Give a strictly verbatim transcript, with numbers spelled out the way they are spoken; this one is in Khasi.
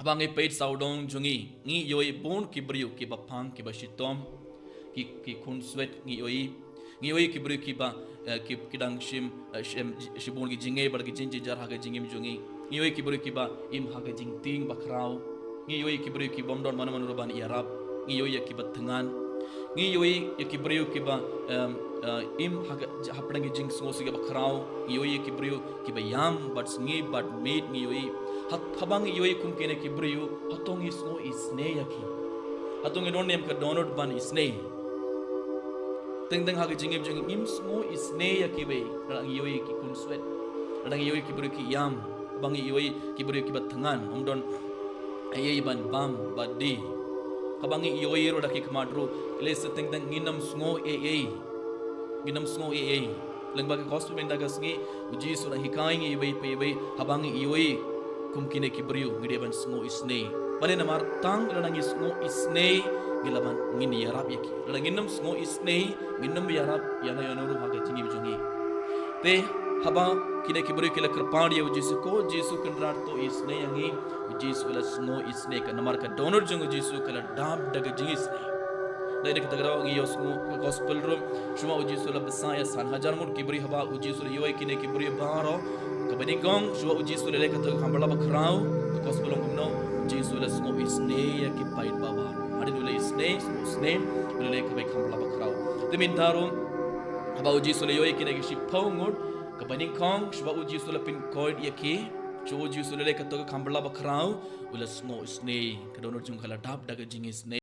Haba ngi peit sawdong jong ngi, ngi ïohi bun ki briew kiba pang, kiba shitom, ki, ki khun swet ngi ïohi. Ngi ïohi ki briew kiba, eh, ki, ki dang shim, eh, shim, shibun ki jingeh bad ki jingjynjar ha ka jingim jong ngi. Ngi ïohi ki briew kiba im ha ka jingtieng bakhraw. Ngi ïohi ki briew ki bym don mano mano ruh ban ïarap. Ngi ïohi ïa kiba thngan. Ngi ïohi ïa ki briew kiba, em, eh, im ha ka, hapdeng ki jingsngewsih kiba khraw. Ngi ïohi ïa ki briew kiba ïam bad sngi bad miet ngi ïohi. Hat-, haba ngi ïohi kum kine ki briew, hato ngi sngew isnei ïa ki? Hato ngi don ne em ka dohnud ban isnei? Teng teng ha ka jingim jong ngi, ngim sngew isnei ïa kiwei, lada ngi ïohi ki khun swet, lada ngi ïohi ki briew ki ïam, haba ngi ïohi ki briew kiba thngan, ym don ei ei ban bam bad die. Haba ngi ïohi ruh da ki khmat ruh, lehse teng teng ngin ym sngew ei ei. Ngin ym sngew ei ei. Lyngba ka gospel mynta ka sngi, U Jisu u dang hikai ngi iwei pa iwei, haba ngi ïohi kum kine ki briew, ngi dei ban sngew isnei. Balei? Namar tang lada ngi sngew isnei, ngi lah ban, ngin ïarap ïa ki. Lada ngin ym sngew isnei, ngin ym ïarap ïano ïano ruh ha ka jingim jong ngi. Te haba kine ki briew ki la kyrpad ïa U Jisu, ko Jisu Kynrad, to isnei ïa ngi, U Jisu u la sngew isnei, ka namar ka dohnud jong U Jisu ka la dap da ka jingisnei. Dei da kata ka daw ngi ïohsngew ka gospel ruh, shuwa U Jisu u la bsa ïa san hajar ngut ki briew, haba U Jisu u la ïohi kine ki briew baroh. Kaba nyngkong, shuwa U Jisu u la leh katto ka kham bylla bakhraw, ka gospel ong kumno, U Jisu u la sngew isnei ïa ki paidbah baroh. Hadien u la isnei, sngew isnei, u la leh kawei ka kham bylla bakhraw. Te mynta ruh, haba U Jisu u la ïohi kine ki shiphew ngut, kaba nyngkong, shuwa U Jisu u la pynkoit ïa ki, shuwa U Jisu u la leh katto ka kham bylla bakhraw, u la sngew isnei, ka dohnud jong u ka la dap da ka jingisnei.